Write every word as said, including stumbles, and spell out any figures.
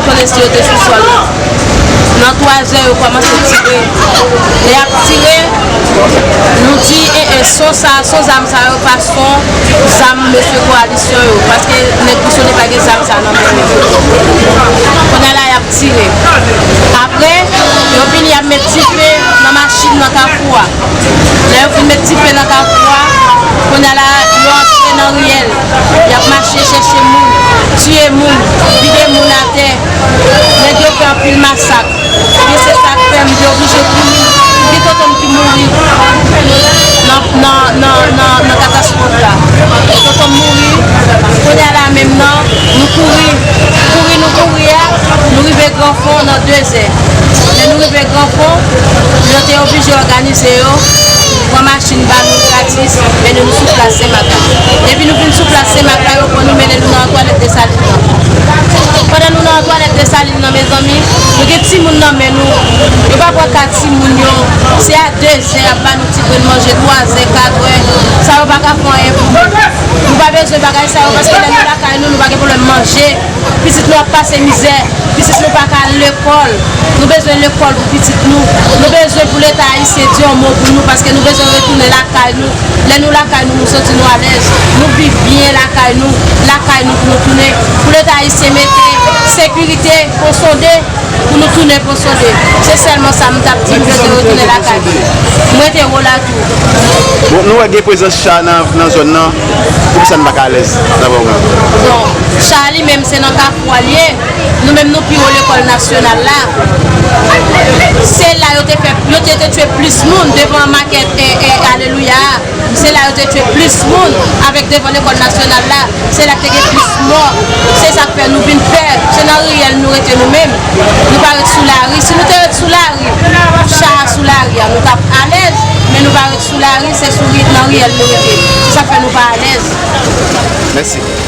Konnen si yo te sou sòl la. Nan twazè, yo kòmanse tire. Lè y ap tire, nou di, e, e, son sa, son zam sa yo pa son zam mesye kowalisyon yo, paske nèg Pisone pa gen zam sa nan men yo. Kounye a la, y ap tire. Apre, yo vini, y ap met dife nan machin nan kafou a. Lè yo fin met dife nan kafou a, kounye a la, yo antre nan riyèl. Y ap mache chèche moun, tiye moun, vide moun atè. Nèg yo fè anpil masak. E se sa k fè m te oblije kouri. Gen tonton m ki mouri nan, nan, nan, nan, nan katastwòf la. Tonton m mouri. Kounye a la menm nan, nou kouri. Kouri nou kouri a, nou rive Gran Fon nan dezè. Lè nou rive Gran Fon, yo te oblije òganize yo, pran machin ba nou gratis, mennen nou sou plas Senmak la. Depi nou vin sou plas Senmak la, yo pran nou mennen nou nan twalèt Desalin nan. Pandan nou nan twalèt Desalin nan, mezanmi, nou gen timoun nan men nou. Yo pa pran ka timoun yo. Se a dezè y ap ba nou ti grenn manje, twazè, katrè. Sa yo pa ka fè anyen pou nou. Nou pa bezwen bagay sa yo, paske lè nou lakay nou, nou pa gen pwoblèm manje. Pitit nou ap pase mizè. Pitit nou pa ka al lekòl. Nou bezwen lekòl pou pitit nou. Nou bezwen pou Leta ayisyen di yon mo pou nou, paske nou bezwen retounen lakay nou. Lè nou lakay nou, nou santi nou alèz. Nou viv byen lakay nou. Lakay nou pou nou tounen. Pou Leta ayisyen mete sekirite, Pon Sonde, pou nou tounen Pon Sonde. Se sèlman sa m t ap di, m bezwen retounen lakay mwen. M rete wo la tou. Bon, nou wè gen prezans cha nan, nan zòn nan. Poukisa n pa ka alèz, daprè w menm? Bon, cha li menm se nan Kafou a l ye. Nou menm nou pi wo lekòl nasyonal la. Se la yo te fè, yo te, te tchwe plis moun devan makèt, e, e, Alelouya a. Se la yo te tchwe plis moun avèk devan lekòl nasyonal la. Se la k te gen plis mò. Se sa k fè nou vin pè. Se nan riyèl nou rete nou menm. Nou pa ret sou lari. Si nou te ret sou lari, cha a sou lari a, nou t ap alèz. Men nou pa ret sou lari, se sou ri, nan riyèl nou rete. Se sa k fè nou pa alèz. Mèsi.